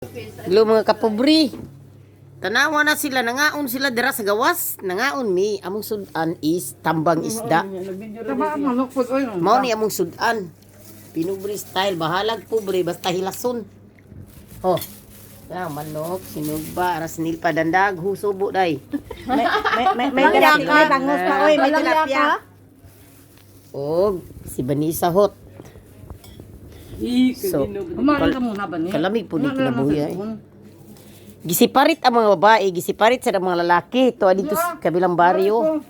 Hello, mga kapobre. Tanawa na sila, nangaon sila dira sa gawas. Nangaon mi, among sudan is tambang isda. Tama ang manok po. Oy, Mao ni among sudan. Pinubre style, bahalag pobre basta hilason. Oh. Ah, manok, sinugba, aras nilpa dandag, husubo day. May tilapia, may bangus pa, oy, may tilapia. Og si Vanessa Hot. So, Kumain ka muna ba niya? kalamig po ni kinabuhi ay. Gisiparit ang mga babae, gisiparit sa mga lalaki. Ito dito sa kabilang baryo.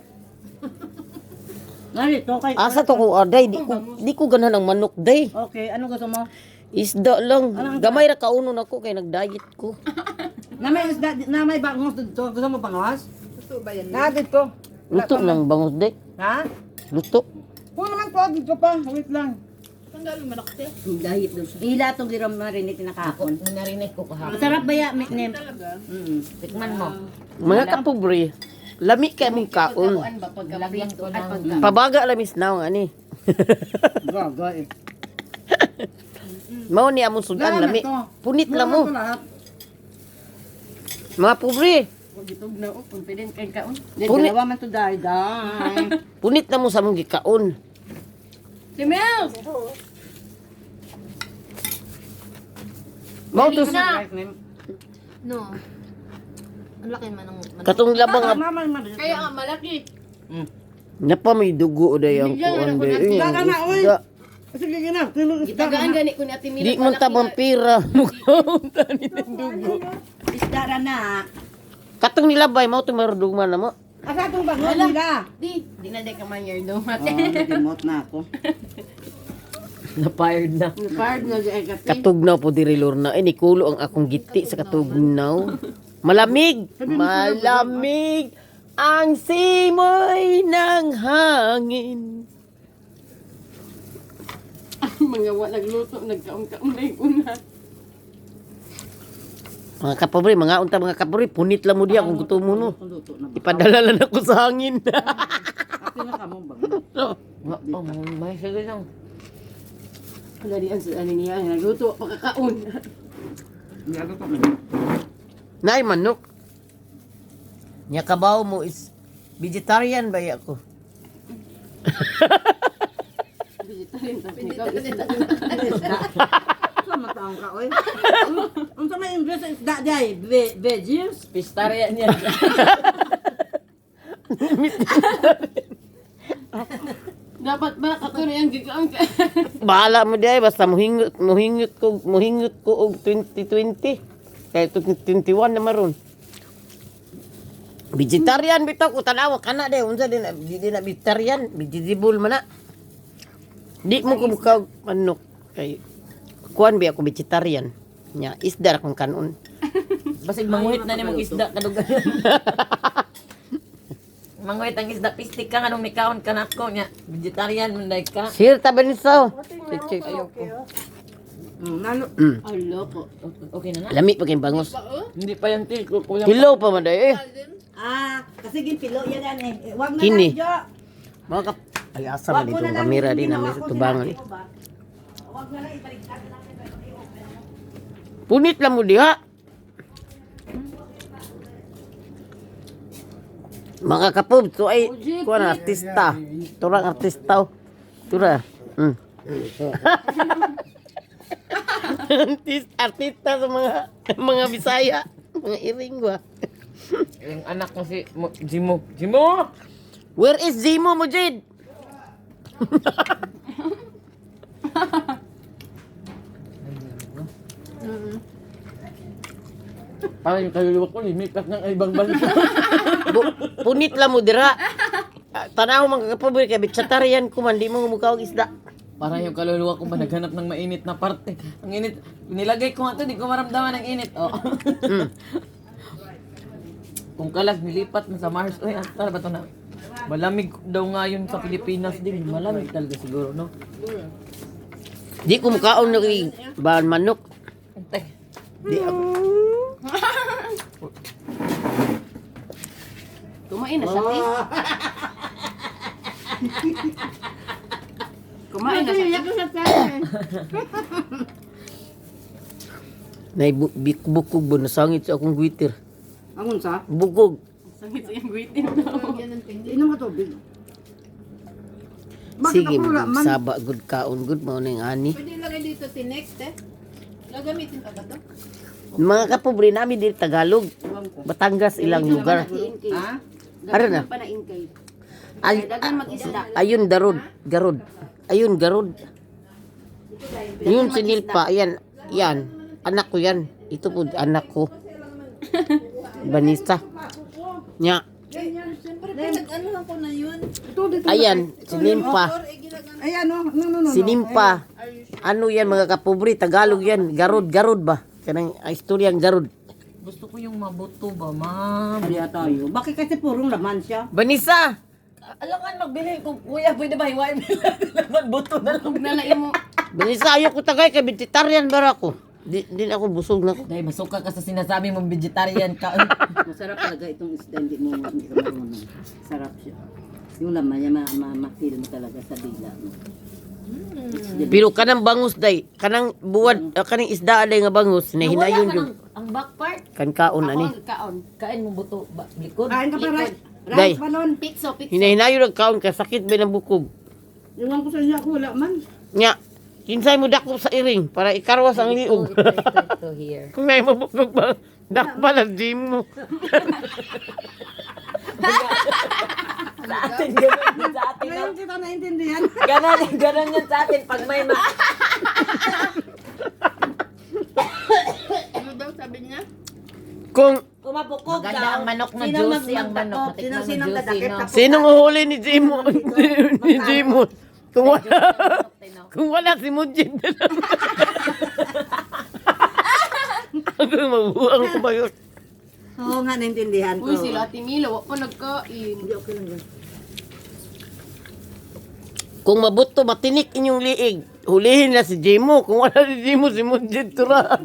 Narito kay Asa to ko aday, di ko ganahan ang manok day. Okay, ano gusto mo? Isda lang. Gamay ra kaunon ako kay nag-diet ko. Na may isda, na may bangus dito. Gusto mo bangus? Gusto ba yan? Na dito. Luto ng bangus day. Ha? Luto. Kung naman po, dito pa. Wait lang. Diet daw siya. Ila tong giram marinig kinakahapon. Narinig ko kahapon. Masarap ba ya, nem? Tikman mo. Mga kapobre, lami kay mong kaon. Lagyan ko ng Pabaga lamis na ani. Gaga eh. Mao ni among sudan Lami lami. to. Punit lang mo. Ito lahat. Mga pobre, Gitog na oh, confident kay kaon. Punit. Dalawa man to dai dai. Punit na mo sa among gikaon. Si Mel! Mao to No. Ang laki man ng manok. katong labang nga Mama, mama. Kaya nga malaki. napa may dugo day ang kuan day. Isda ka na, oy. Isda. Sige na. Tulog isda ka Gitagaan na. gani ko ni Ate Mila. Di man tabang pira. Mukaunta ni ng dugo. Isda ra na. Katong nilabay mao to marudugman na mo. Asa tong bangus nila? Di, di na day ka man your domat. Oh, nagimot na ako. Na-fired na. Fired na di ay kape. Katugnaw po diri Lorna. Eh, nikulo ang akong giti sa katugnaw. Malamig! Malamig ang simoy ng hangin. Mga wa nagluto, nagkaon-kaon na yung una. Mga kapobre, mga unta mga kapobre, punit lang mo diya kung gusto mo no. Luto na. Ipadala lang ako sa hangin. Ate na ka mo ba? Oh, may sige lang. Wala di ang ano niya, nagluto pagkakaon. Gago to man. Nay manok. Nya kabaw mo is vegetarian ba ako? Vegetarian tas ikaw isda. Sa mataong ka, oy. Unsa may English sa isda dai? Veggies? Pistarian niya. Dapat ba ako rin ang gikaon ka? Bahala mo diay basta muhingot muhingot ko og 2020. Kay 2021 na maron. Vegetarian bitaw ko tanawa kana day unsa din na- di na vegetarian, vegetable man na. Di mo ko mukaw manok kay kuan ba ako vegetarian. Nya isda ra kong kanon. Basig manguhit na nimong isda kadugayan. Manguhit ang isda pistik ka nganong mikaon ka nako nya. Vegetarian man day ka. Sir tabanisa. Nalo. Ay loko. Okay na na. Lami pa kay bangos. Hindi pa yan, te. Kulang. Hilaw pa man day eh. Ah, kasi ginpilo yan yan eh. Wag na Kini. lang, Jo. Mga kap ay asa man itong kamera din namin sa tubangan eh. Wag na lang ibalik. Punit lang mo diha. Mga kapob, to ay kuan artista. Turang artista. Oh. Tura. Artista, artista sa mga Bisaya, mga Iringwa. Yung anak ko si Jimo. Jimo! Where is Zimo Mujid? Parang yung kaluluwa ko, limipat ng ibang bansa. Punit lang mo dira. Ah, tanaw mga kapob kay vegetarian ko man di mo mukha og isda. Parang yung kaluluwa ko ba naghanap ng mainit na parte. Ang init. Nilagay ko nga to, di ko maramdaman ang init. Oh. Kung kalas, nilipat na sa Mars. Uy, ang ba to na? Malamig daw nga yun sa Pilipinas din. Malamig talaga siguro, no? Di ko mukaon na kay ba manok. Antay. Di ako. Kumain na siya, te. Kumain na siya. Nay bukog ba nasangit sa akong gwitter. Ang unsa? Bukog. Sakit sa iyang guitin daw. Inom ka tubig. Bakit Sige, ako wala man? saba good kaon good mao na yung ani. Pwede ilagay dito tinext eh. Gagamitin pa ba to? Mga kapobre namin dito Tagalog. Batangas ilang lugar. Ha? Ara na. Pa na inkay. Ay, Dagan mag-isda. ayun darod, garod. Ayun garod. Yun si Nilpa, ayan, yan. Anak ko yan. Ito po anak ko. Banista. Nya. Siyempre, pinag-ano ko na yun. Ito dito. Ayan, si Nimpa. Ay ano? No, no, no. Si no. Nimpa. Ano yan mga kapobre? Tagalog yan. Garod, garod ba? Kanang ah, istoryang garod. Gusto ko yung mabuto ba, ma'am? Kaya tayo. Bakit kasi purong laman siya? Banisa! Alam nga, magbili kung kuya, pwede ba hiwain nila laman buto na lang. Huwag na lang mo. Banisa, ayoko tagay kay vegetarian bara ako. Di na ako busog na ako. Dahil masuka ka sa sinasabi mong vegetarian ka. Masarap talaga itong isda, hindi mo hindi ka marunong. Sarap siya. Yung laman niya, ma-feel mo talaga sa dila mo. It's delicious. Pero kanang bangus day, kanang buwad, kanang isda day nga bangus, na hinayon Wala ka yung ang back part. kan kaon ani. Ako ang kaon. Kain mo buto, ba, likod. Kain ka pa, rice. Day. Rice balon. Pitso, pitso. Hinahinayon ang kaon kay sakit ba ng bukog. Iwan ko sa inyo ako, wala man. Nya, kinsay mo dakop sa iring para ikarwas ang liog. Ito, ito, ito, here. Kung may mabukog ba, dakpa na di mo. Sa atin, ganun yun sa atin. Ngayon kita naintindihan. Ganun, ganun yun sa atin pag may ma... Ano daw sabi niya? Kung Kumabukog Maganda ang manok na juicy ang manok. Sino Matikman mo sinang juicy, dadakip? no? Tapos sinong uhuli ni Jimo? Ni Jimo. Kung wala si Mujid na lang. Ako mabuang ko ba yun? Oo nga, naintindihan ko. Uy, sila Ate Mila, wag pa nagkain. Hindi, okay lang yun. Kung mabuto, matinik inyong liig. Hulihin na si Jimo. Kung wala si Jimo, si Mujid tura.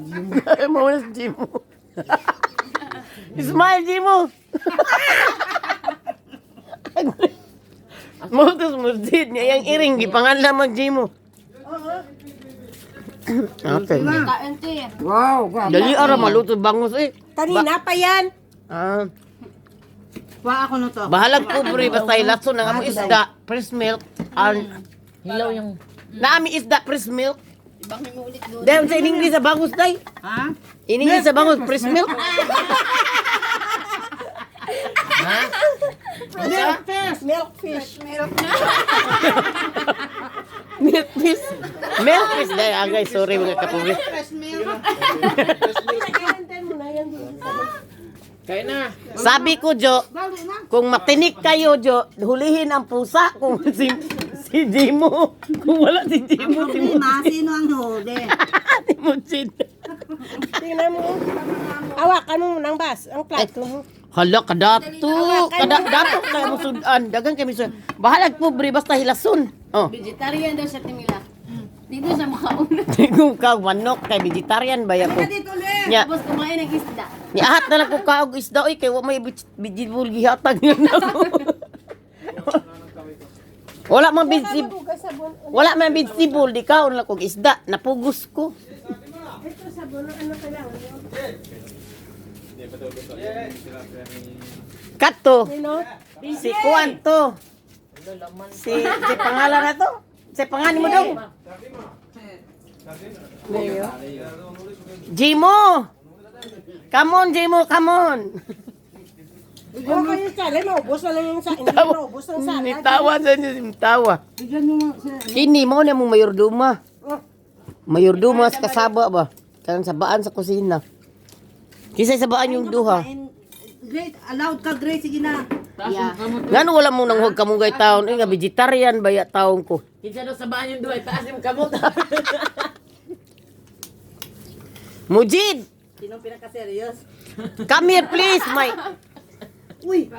Ay, mawala si Jimo. Smile, Jimo! Motos Mujid niya yung iring. Gipangan lamang Jimo. Okay. Kain te. Wow, grabe. Dali ara maluto bangus eh. Kanina pa yan. Ah, Wa ako na to. bahalag pobre basta ilason ang among isda, fresh milk and Hilaw yung... naami isda fresh milk. Ibangin mo ulit doon. Dahil sa in English sa bangus day. Ha? In English sa bangus fresh milk. Milk fish. Milk fish. Milk fish. Milk fish day agay sorry mga kapobre. Fresh milk. Kain na. Sabi ko Jo, Bali na. kung matinik kayo Jo, hulihin ang pusa kung si Jimo. Kung wala si Ang Jimo, si problema, sino ang huli? si Mujid. Tingnan mo. Awakan mo ng bas. Ang plato mo. Hala, kadato. Dato kayo mo sudan. Dagan kami sudan. Bahalag pobre, basta hilason. Oh. Vegetarian daw siya Ate Mila. Dito siya makauna. Kung ka manok kay vegetarian ba ko. Dito ulit. Nya, Tapos kumain ng isda. niahat na lang ko kaog isda oy kay wa may vegetable gihatag yun ako. Wala man vegetable. Wala man vegetable di kaon lang kog isda, napugos ko. Ito sabon. Ano kailangan mo? Kato. Sino? Si kuan to. Si pangalan na to. Si pangalan mo dong. Jimo. Come on, Jimo, come on. Huwag kayo sala. Maubos na lang yung sa. Hindi maubos ang sala. Nitawa sa inyo, nitawa. Bigyan mo nga sila. Kini mo na mong mayorduma. Mayorduma sa kasaba ba? Kanang sabaan sa kusina. Kisay sabaan yung duha. Kain. Great, allowed ka, Grace. Sige na. Yeah. Ngano wala mo nang huwag kamungay taon? Eh, nga vegetarian ba ya taon ko? Kinsa daw sa baan yung duhay, taas yung kamot. Mujid! Sino pinaka-serious? Come here please, my... Uy!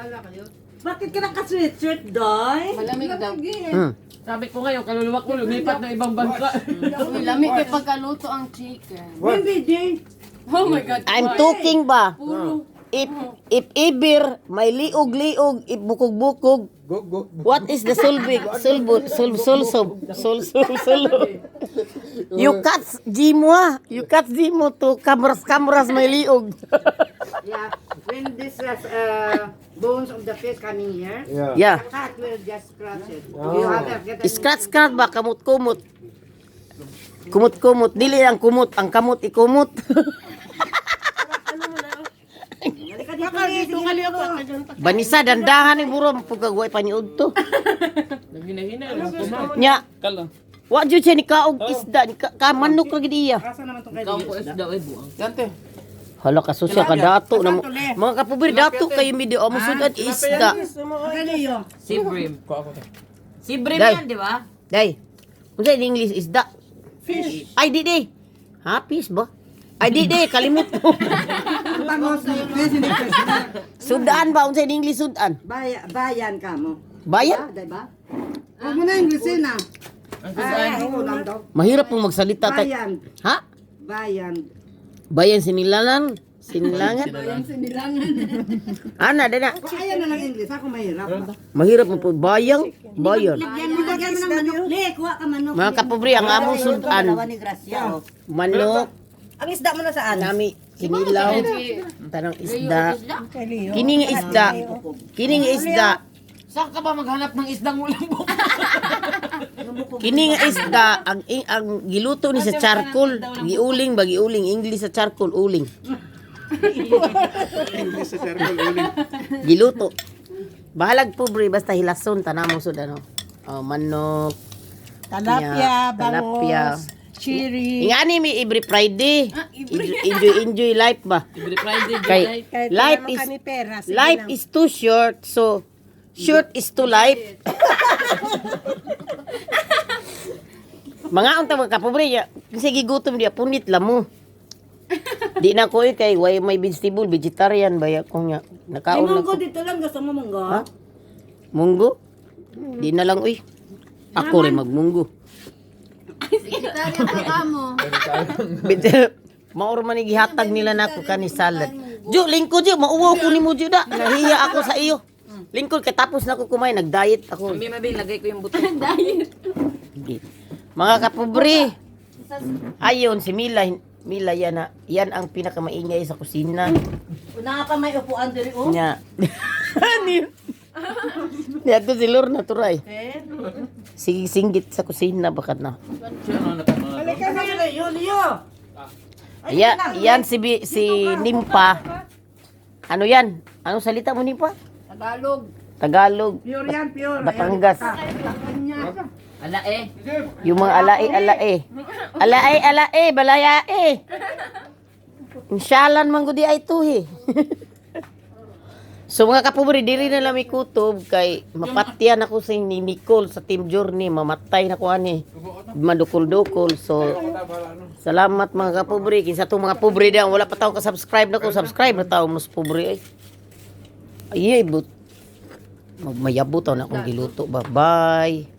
Bakit ka naka-sweatshirt, Doy? Malamig daw. Sabi ko ngayon, kaluluwa ko lumipat ng ibang bansa. Uy, lamig kay pagkaluto ang chicken. Baby, Jay. Oh my God. I'm talking ba? Puro. If ibir, may liog-liog, if bukog-bukog, Go, go. what is the sulbig? Sulbut, sul, sulsob, sul, sul, sul. You catch Jimo ah. You catch Jimo to kamuras kamuras may liog. Yeah, when this bones of the fish coming here, Yeah. cat will just scratch it. You have to get a- Scratch scratch ba kamot kumot. Kumot kumot dili ang kumot, ang kamot ikumot. Halika dito, Lee. Sige na. Banisa dandahan ni buro pugagway paniud to. Naghinahina lang ko. Nya, Kala. wa jud siya ni kaog isda, ni ka, ka manok ra gid iya. Asa naman itong kay Ikaw ko isda oy buang. Dante. Hala ka susya ka dato na mo. Mga kapobre dato kayo mi di amo sudad isda. Kay Leo. Sea bream. Sea bream Day. yan, di ba? Day. Unsa in English isda? Fish. Ay di di. Ha, fish ba? Ay di di, kalimot ko. Bangos. Sudan ba unsa in English sudan? Bayan ka mo. Bayan? Diba? Diba? Huwag mo na Inglesin ah. Ay, ako lang daw. Mahirap pong magsalita tay. Bayan. Ha? Bayan. Bayan sinilangan? Sinilangan? Ana, dana. Kung ayaw na lang English, ako mahirap. Mahirap mo po. Bayang? Bayan. Lagyan mo, lagyan mo ng manok. Le, kuha ka manok. Mga kapobre, ang among sudan. Dalawa ni Gracia, oh. Manok, Ang isda mo na saan? nami, kinilaw, tanong isda. Kini nga isda. Kini nga isda. Saan ka ba maghanap ng isdang walang buko? Kini nga isda ang giluto ni sa charcoal, giuling ba giuling English sa charcoal uling. English sa charcoal uling. Giluto. Bahalag pobre basta hilason tanamo sud ano. Oh, manok, Talapia, Tilapia. bangos, chiri. Ingani mi every Friday. Enjoy enjoy life ba? Every Friday, Kay Kahit life wala man is kami pera, sige life lang. is too short, so short is to life. Mga unta mga kapobre, ya, kasi gigutom diya punit lang mo. Di na ko eh, kay way may vegetable, vegetarian ba ya kung nga Ay, nakaon na munggo ko. dito lang. Gusto mo munggo? Ha? Munggo? Di na lang uy. Ako rin magmunggo. Vegetarian ka ka mo. Maor man ni gihatag nila nako kani salad. Ju, lingkod ju, mauwaw ko nimo ju da. Nahiya ako sa iyo. Lingkod kay tapos na ako kumain, nag-diet ako. Mami, mabi, lagay ko yung buto. Hindi. Mga kapobre. Ayon si Mila, Mila yan na, yan ang pinakamaingay sa kusina. Una pa may upuan diri, oh. Nya. Ano yun? Niadto si Lorna turay. Sige singgit sa kusina bakat na. Halika na Leo, Leo. Ya, yan si si Nimpa. Ano yan? Anong salita mo Nimpa? Tagalog. Tagalog. Pure yan, pure. Batangas. Ala eh. Yung mga alae, alae. Alae, alae, balayae. Insyalan man gudi ay tuhi. So mga kapobre, diri na lang may kutob kay mapatyan ako sa ni Nicole sa Team Journey, mamatay na ko ani. Madukol-dukol. So salamat mga kapobre. Kinsa tong mga pobre diyan, wala pa taong ka-subscribe na ko, subscribe na taong mas pobre ay. Ay, ay but. Mayabot na akong giluto. Bye-bye.